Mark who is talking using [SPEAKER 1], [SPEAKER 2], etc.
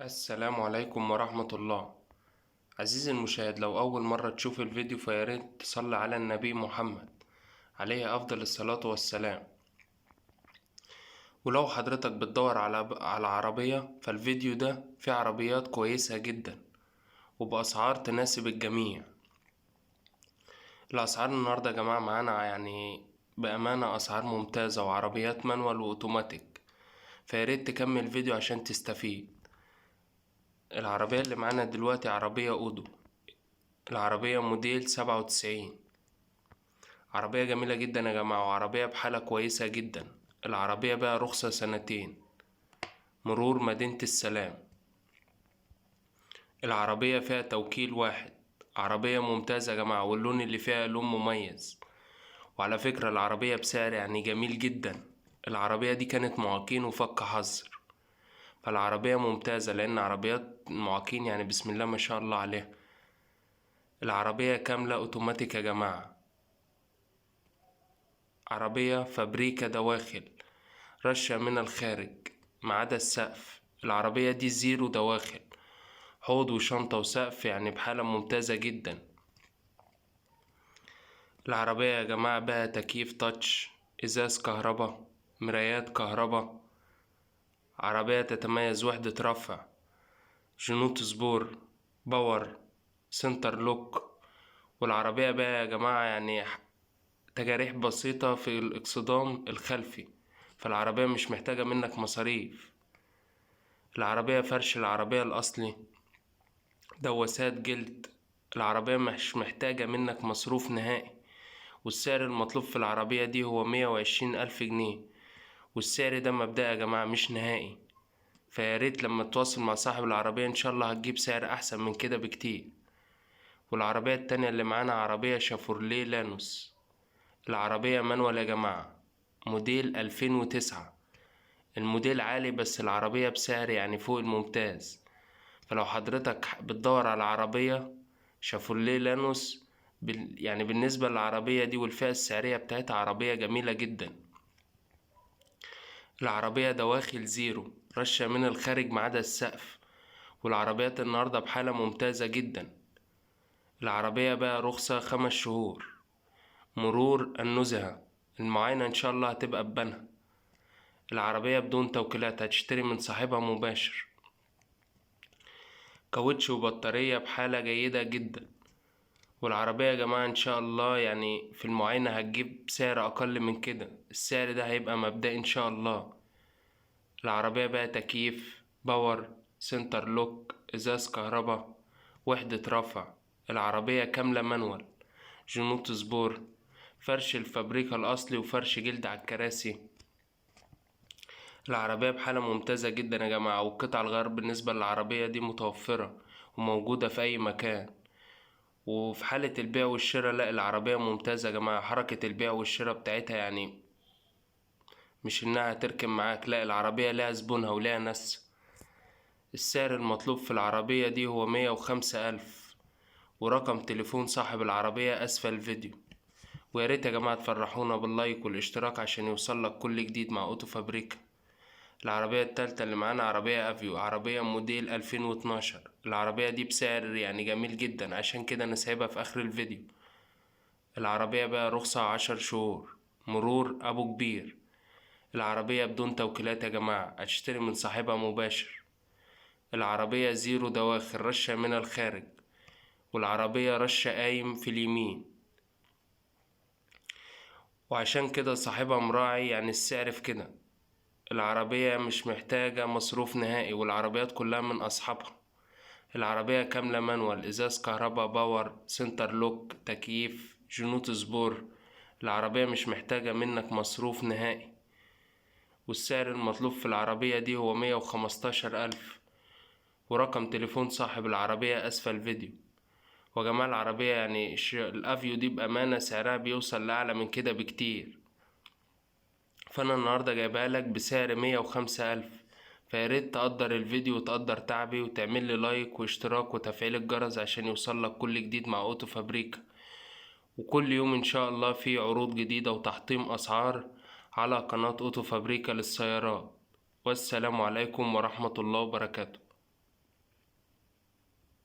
[SPEAKER 1] السلام عليكم ورحمة الله. عزيزي المشاهد، لو أول مرة تشوف الفيديو فياريت تصلي على النبي محمد عليه أفضل الصلاة والسلام. ولو حضرتك بتدور على عربية فالفيديو ده فيه عربيات كويسة جدا وبأسعار تناسب الجميع. الأسعار النهاردة يا جماعة معانا يعني بأمانة أسعار ممتازة وعربيات manual وأوتوماتيك، فياريت تكمل الفيديو عشان تستفيد. العربية اللي معانا دلوقتي عربية أودو، العربية موديل 97، عربية جميلة جدا يا جماعة وعربية بحالة كويسة جدا. العربية بقى رخصة سنتين، مرور مدينة السلام. العربية فيها توكيل واحد، عربية ممتازة يا جماعة واللون اللي فيها لون مميز. وعلى فكرة العربية بسعر يعني جميل جدا. العربية دي كانت معاقين وفك حظر، فالعربية ممتازة لأن عربيات المعاقين يعني بسم الله ما شاء الله عليها. العربية كاملة أوتوماتيك يا جماعة، عربية فابريكا دواخل، رشة من الخارج ما عدا السقف. العربية دي زيرو دواخل، حوض وشنطة وسقف يعني بحالة ممتازة جدا. العربية يا جماعة بقى تكييف تاتش، إزاز كهرباء، مرايات كهرباء. عربية تتميز وحدة رفع، جنوط سبور، power، center lock. والعربية بقى يا جماعة يعني تجاريح بسيطة في الاكسدام الخلفي، فالعربية مش محتاجة منك مصاريف. العربية فرش العربية الأصلي، دواسات جلد. العربية مش محتاجة منك مصروف نهائي. والسعر المطلوب في العربية دي هو 120,000 جنيه، والسعر ده مبدئي يا جماعة مش نهائي. فياريت لما تتواصل مع صاحب العربية إن شاء الله هتجيب سعر أحسن من كده بكتير. والعربية التانية اللي معانا عربية شافورليه لانوس، العربية manual يا جماعة، موديل 2009، الموديل عالي بس العربية بسعر يعني فوق الممتاز. فلو حضرتك بتدور على عربية شافورليه لانوس يعني بالنسبة للعربية دي والفئة السعرية بتاعتها عربية جميلة جدا. العربية دواخل زيرو، رشة من الخارج ما عدا السقف، والعربيات النهاردة بحالة ممتازة جدا. العربية بقى رخصة 5 شهور، مرور النزهة، المعاينة إن شاء الله هتبقى ببنها. العربية بدون توكيلات، هتشتري من صاحبها مباشر. كاوتش وبطارية بحالة جيدة جدا. والعربية يا جماعة إن شاء الله يعني في المعاينة هتجيب سعر أقل من كده، السعر ده هيبقى مبدئي إن شاء الله. العربية بقى تكييف power، center lock، إزاز كهرباء، وحدة رفع. العربية كاملة manual، جنوط سبور، فرش الفابريكا الأصلي وفرش جلد على الكراسي. العربية بحالة ممتازة جدا يا جماعة، والقطع الغيار بالنسبة للعربية دي متوفرة وموجودة في أي مكان. وفي حالة البيع والشراء لا العربية ممتازة يا جماعة، حركة البيع والشراء بتاعتها يعني مش إنها تركب معاك، لا العربية لها زبونها ولها ناس. السعر المطلوب في العربية دي هو 105,000، ورقم تليفون صاحب العربية أسفل الفيديو. وياريت يا جماعة تفرحونا بال like والاشتراك عشان يوصلك كل جديد مع أوتو فابريكا. العربية التالتة اللي معانا عربية أفيو، عربية موديل 2012. العربية دي بسعر يعني جميل جدا، عشان كده أنا سايبها في آخر الفيديو. العربية بقى رخصة 10 شهور، مرور أبو كبير. العربية بدون توكيلات يا جماعة، هتشتري من صاحبها مباشر. العربية زيرو دواخل، رشة من الخارج، والعربية رشة قايم في اليمين، وعشان كده صاحبها مراعي يعني السعر في كده. العربية مش محتاجة مصروف نهائي، والعربيات كلها من أصحابها. العربية كاملة manual، إزاز كهرباء power، center lock، تكييف، جنوط سبور. العربية مش محتاجة منك مصروف نهائي. والسعر المطلوب في العربية دي هو 115,000، ورقم تليفون صاحب العربية أسفل الفيديو. وجماعة العربية يعني الأفيو دي بأمانة سعرها بيوصل لأعلى من كده بكتير، فأنا النهاردة جايبها لك بسعر 105,000. فياريت تقدر الفيديو وتقدر تعبي وتعمل لي like واشتراك وتفعيل الجرس عشان يوصل لك كل جديد مع أوتو فابريكا. وكل يوم إن شاء الله في عروض جديدة وتحطيم أسعار على قناة أوتو فابريكا للسيارات. والسلام عليكم ورحمة الله وبركاته.